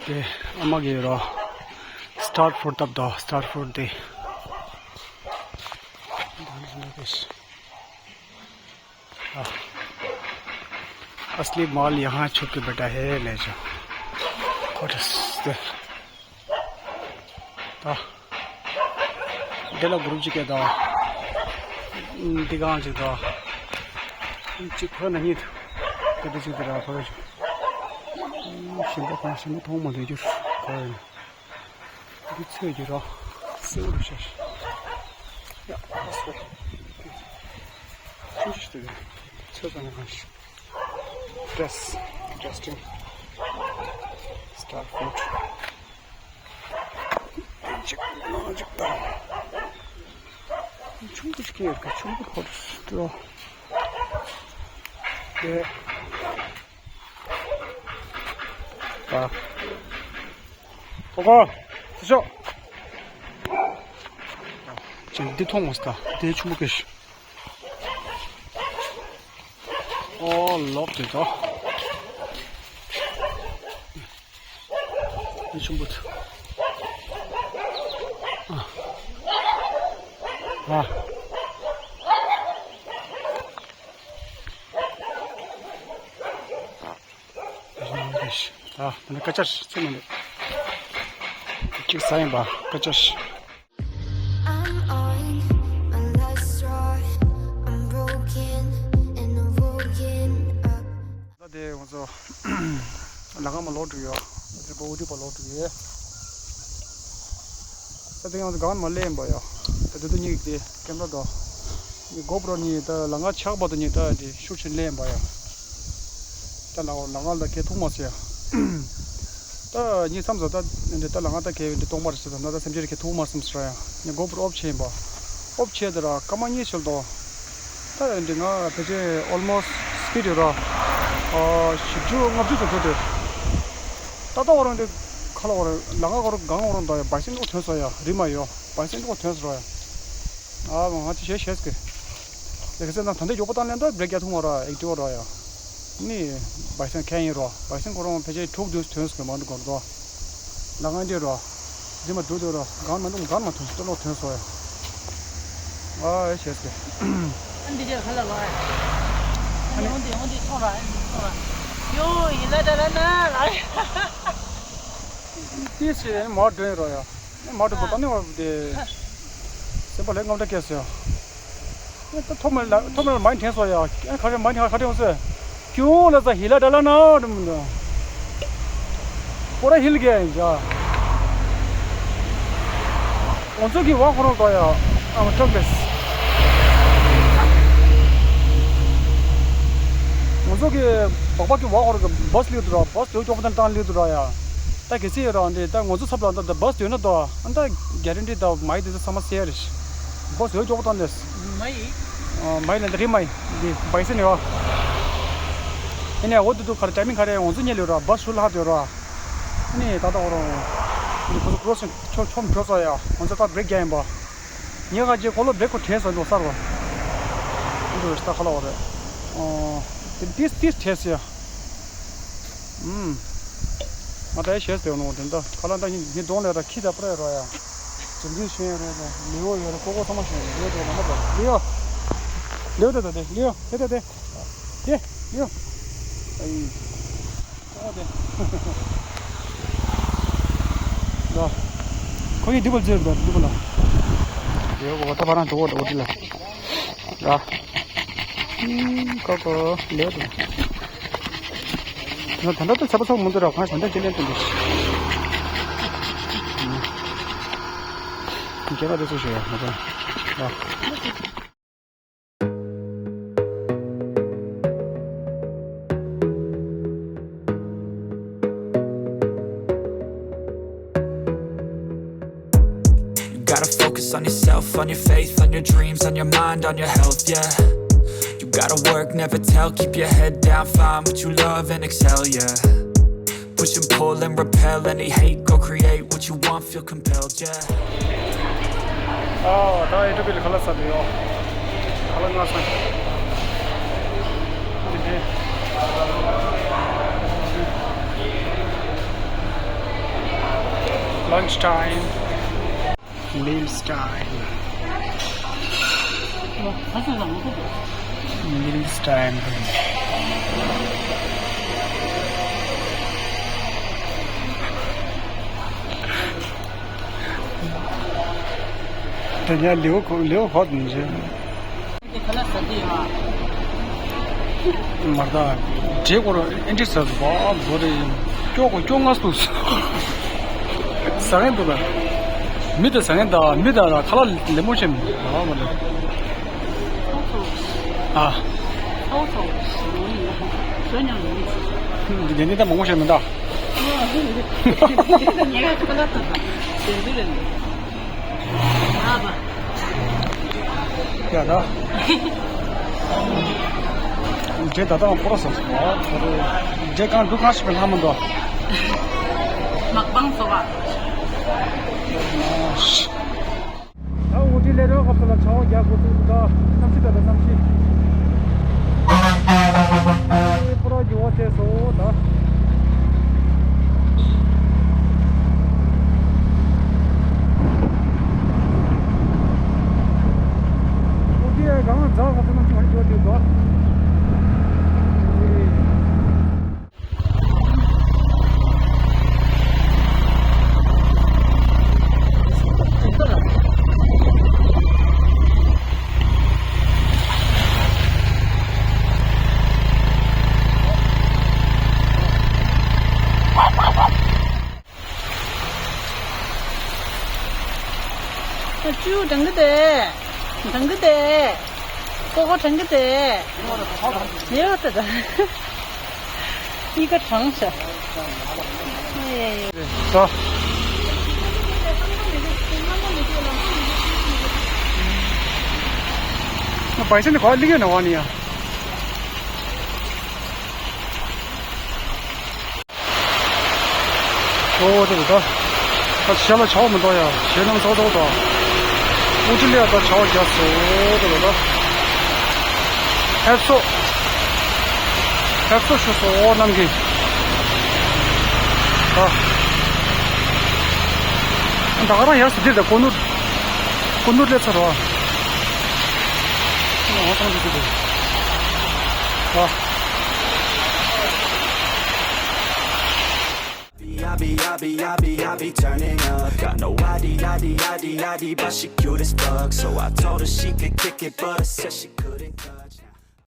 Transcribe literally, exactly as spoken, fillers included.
དེ་ཨ་མ་གི་རོ། སི་ཊར་ཕུཌ་བཏབ་དོ། སི་ཊར་ཕུཌ་དེ། असली माल यहाँ छुप के बैठा है, ले जाओ। ཁོ་ཐག་སྟེ། ད། འདི་ལ་གུ་རུབ་ཅིག་སྐད་དོ། འདི་གང་ཅིག་དོ། ཅིག་ཁོ་ན་ཉིད། སྐད་དོ་ཅིག་དེ་ར་ཁོ་ར་ཅིག་ཞིམ་པོ་གང་ཞིམ་པོ་མཐོང་མ་འདོད་རྒྱུ་ཁོ་ར་ཡིན། འདི་ཚོས་ཀྱི་རོ། སེའུ་རུ་ཤ་ཤ། ཡ། ཨ་སོ། ཆུང་ཆུང་ཞིག་འདུག་ཚོས་ཙང་ཡང་ཞིག་ཏྲེས། ཏྲེས་ཏིང་། སི་ཊར་ཕུཌ། ཅིག་ནང་ཅིག་དང་། ཆུང་ཀུ་ཅིག་ཡོད་ཀ་ཆུང་ཀུ་ཧོ་ཏོ། དེ། ད། ཀོ་ཀོ། ཚུར་ཤོག་ཅིག་འདི་མཐོང་མ་སོང་། ད་དེ་ཆུང་ཀུ་ཞིག་ཨོ་ལོབ་དེ་ད། འདི་ཆུང་པོ་ཚོ། ཨ། ཨ། ད་ནི་ཀ་ཅར་ཚེ་མ་འདུག་ཅིག་ཟ་ཡིན་པ་ཀ་ཅར། I'm on my last straw. I'm broken and I'm woken up. ད་དེ་ང་ཚོ་ལ་ཁ་མ་ལོག་འགྲོ་ཡོད། ཨ་ཏི་པོ་ཨུ་ཏི་པ་ལོག་འགྲོ་ཡོད། ད་དེ་ང་ཚོ་གང་མ་ལེན་པ་ཡོད། ད་དེ་དུ་གཉིས་དེ་ཀེམ་ར་དོ། གོ་པྲོ་གཉིས་ད་ལ་ང་ཆག་པ་དུ་གཉིས་ད་དེ་ཤུ་ཆེན་ལེན་པ་ཡོད། ད་ལ་ལ་ང་ལ་ཁེ་ཐུག་མ་སོང་ཡ། ད་ངས་བསམ་སོང་ད་འདི་ད་ལ་ང་ད་ཁེ་འདི་སྟོང་པར་ཟེར་ད་ན་ད་སེམས་ཅན་རེ་ཁེ་ཐུག་མ་སོང་ཟེར་ཡ། ངས་གོ་པྲོ་ཨོབ་ཆེན་པ། ཨོབ་ཆེ་དེ་ར་སྐར་མ་གཉིས་ཆེ་ལ་དོ། ད་འདི་ང་ཕལ་ཆེར་almost speed ཡོད་ར། ཨ་བཞི་བཅུ་ལྔ་བཅུ་ཙམ་འགྲོ་དུས། ད་ལྟ་བར་འདི་ཁ་ལ་བར་ལ་ང་བར་གང་བར་འདུག་ཡ། བའི་སེན་ཏོ་ཐོན་སོང་ཡ། རི་མ་ཡོ་བའི་སེན་ཏོ་ཐོན་སོང་ཡ། ཨ་ང་ཅི་བྱེད་ཤེས་ཀི། ལེགས་སེ་ན་ད་འདི་ཡོག་པོ་བཏང་ལན་ད་བྲེག་རྒྱག་ཐུབ་མ་ར་ཨེག་ཏི་བ་ར་ཡ། ནི་བའི་སེན་ཁྱད་ཡིན་རོ། བའི་སེན་ཁོ་རང་ཕལ་ཆེར་དྲུག་བདུན་ཐོན་སོང་མ་འདུག་གོ་ར་དོ། ལ་ང་འདི་རོ། རི་མ་འདུག་འདུག་རོ། གང་མ་འདུག་གང་མ་ཐོན་སོང་ལོག་ཐོན་སོང་ཡ། ཨ་ཨེ་བྱས་ཀི། ཨ་འདི་རྒྱ་ཁ་ལ་ལ། ཨ་ནི་འོན་ཏེ་འོན་ཏེ་ཐོང་ར་ཨ་འདི་ཐོང་ར། ཡོ་ཡིན་ན་ད་ལ་ན་ལ། ཏིས་ཞེས་མ་འདྲེན་རོ་ཡ། ཨེ་མ་འདྲེན་པོ་ད་ནི་བ་དེ། སེམས་པ་ལས་རྔམ་སྐྲག་སྐྱེས་སོ་ཡ། ཨེ་ད་ཐོག་མར་ལ་ཐོག་མར་མ་ཡིན་དྲན་སོ་ཡ། ཨེ་ཁ་རེ་མ་ཡིན་ཁ་རེ་འོང་སོ། ཀྱུ་ལ་ས་ཧི་ལ་ད་ལ་ན་འདྲེན་མི་འདུག་པོ་ར་ཧིལ་གྱི་ཡིན་ཅག་ང་ཚོ་གི་བ་ཁོ་རང་ཏོ་ཡ། ཨ་མ་ཀྲོག་རེས། ང་ཚོ་གི་བག་བག་གི་བ་ཁོ་རང་གི་བཱས་ལིའུ་དུ་ར་བཱས་དེའུ་ཅོག་པ་དང་བཏང་ལིའུ་དུ་ར་ཡ། ད་གལ་སྲིད་ཡོད་ར་འདི་ད་ང་ཚོ་ཚབ་ལ་ད་བཱས་དེའུ་ན་ཏོ་ཨ་ད་གྷ་རན་ཊི་ད་མ་ཡི་དེ་ཚོ་ཚང་མ་སེ་རེད། བཱས་དེའུ་ཅོག་པ་དང་ནས། མ་ཡི། མ་ཡི་ལ་འདི་རི་མ་ཡི་འདི་བའི་སེན་ཡོ། ཨ་ནི་འོ་དུ་དུ་ཁར་ཊའི་མིང་ཁ་རེ་ང་ཚོ་ཉལ་ཡོད་ར་བཱས་ཧྲུལ་ལྷག་དེ་ར། ཨ་ནི་ད་ལྟ་འོ་རང་། འདི་ཁོ་ཚོ་ཀྲོ་སིང་ཆོ་ཆོམ་འགྲོ་སོ་ཡ། ང་ཚོ་ད་བྲེག་རྒྱག་ཡིན་པ། ཉེ་ག་རྗེས་ཁོ་ལོ་བྲེག་ཁོ་དྲན་སོ་འགྲོ་སར་བ། འདི་རེ་ད་ཁ་ལ་འོ་རེད། ཨོ། དེ་ཏིས་ཏིས་དྲན་སོ་ཡ། ཨུམ། ང་ད་ཡ་ཤེས་ཏེ་ནོ་དེ་འདྲ་ཁ་ལ་འདྲ་ཉི་ཉི་གདོང་ལས་ར་ཁྱི་ད་པྲ་ར་ཡ། དེ་འདྲའི་ཤེས་རེད་ད་ལེ་འོ་ཡོད་རེད། ཀོ་ཀོ་ཚང་མ་ཤེས་རེད། ལེ་འོ་དེ་ལ་མ་པ་ལེ་འོ། ལེ་འོ་དེ་ད་དེ་ལེ་འོ་དེ་ད་དེ། དེ་ལེའོ། ཨའི། ཨོ་དེ། ལ། ཁོ་ཡི་འདི་བོ་ཟེར་དོ་འདི་བོ་ལ། ལེའོ་གོ་ད་བ་རང་དོ་དོ་འདི་ལ། ལ། ཨིན་ཀོ་ཀོ་ལེའོ་དེ། ང་ད་ལྟ་ད་ཚ་པ་ཚོགས་མི་འདུག་ར་ཁང་ད་ལྟ་ཅི་ལེན་དུ་འདུག་ཁྱེད་ལ་དེ་ཚོ་ཞུ་ཡ་མ་ཚང་། ལ། You gotta focus on yourself, on your faith, on your dreams, on your mind, on your health, yeah. You gotta work, never tell, keep your head down, find what you love and excel, yeah. Push and pull and repel any hate, go create what you want, feel compelled, yeah. ཨ་ད་ཨེ་ཏྲོ་པི་ལ་ཁ་ལག་ཟ་འདོད་ཡོད། ཁ་ལག་ང་ཟ། འདི་འདྲའི། Lunch time. Meals time. Meals time. དེ་ཉལ་ལེའུ་ཁོ་ལེའུ་ཧོ་དུ་འཇེ། མར་ད་འདྲེ་སྐོར་ཨེ་འདྲི་ཟ་བ་བོ་རེ་ཡིན། སྐྱོ་གོ་སྐྱོ་ང་སུ་ཟ་མཁན་འདུག་ད། མི་དེ་ཟ་མཁན་ད་མི་ད་ད་ཁ་ལག་ལེ་མོ་ཆེ་མི་ཨ་མ་ལེ། ཨ། འདི་འདི་ད་མང་པོ་ཆེ་མི་ད། ཡ་ད། འདྲེ་ད་ལྟ་ཁོ་ར་སོང་སོང་། འདྲེ་གང་འདུག་གང་ཞིག་པའི་ལྷ་མོ་འདུག་མག་པང་ཚོ་བ། ད་འུ་ཅི་ལས་རོགས་སྐབས་སུ་ལ་ཆ་བ་རྒྱག་དགོས་ཚུལ་འདུག་གནམ་གཤིས་ད་ལྟ་གནམ་གཤིས། ཕོ་ར་རྒྱུ་བ་བྱས་སོ་ད། འུ་ཅི་གང་འཛག་ག་ཚོད་གནམ་གཤིས་མ་རྒྱུ་བ་བྱས་སོ། ཨ་ཅུ་དྲང་གི་དེ། དྲང་གི་དེ། ཀོ་ཀོ་དྲང་གི་དེ། ཡོད་དེ་ད། ཨི་ཀ་དྲང་ཤ། ད། པའི་ཆ་ནི་ག་ལི་ཡོད་ན་བ་ནི་ཡ། ཨོ་དེ་རེད་ད། ད་ཞལ་ལ་ཆ་བ་མི་འདུག་ཡ། ཞལ་ནང་ཚོགས་ཚོགས་དང་། ཨུ་ཅི་ལི་ཡ་ད་ཆ་བ་རྒྱག་སོ་དེ་རེད་ད། ཧེབ་སོ། ཧེབ་སོ་ཞུ་སོ་ཨོ་རྣམ་གྱིས། ད། ད་ག་རང་ཡར་སུ་དེ་ད་ཀོ་ནུར། ཀོ་ནུར་ལས་ཚར་བ། ཨོ་སང་དེ་དེ་དེ། ད། I be, I be, I be, I be, I be turning up. Got no I D, I D, I D, I D, but she cute as fuck. So I told her she could kick it, but I said she couldn't cut.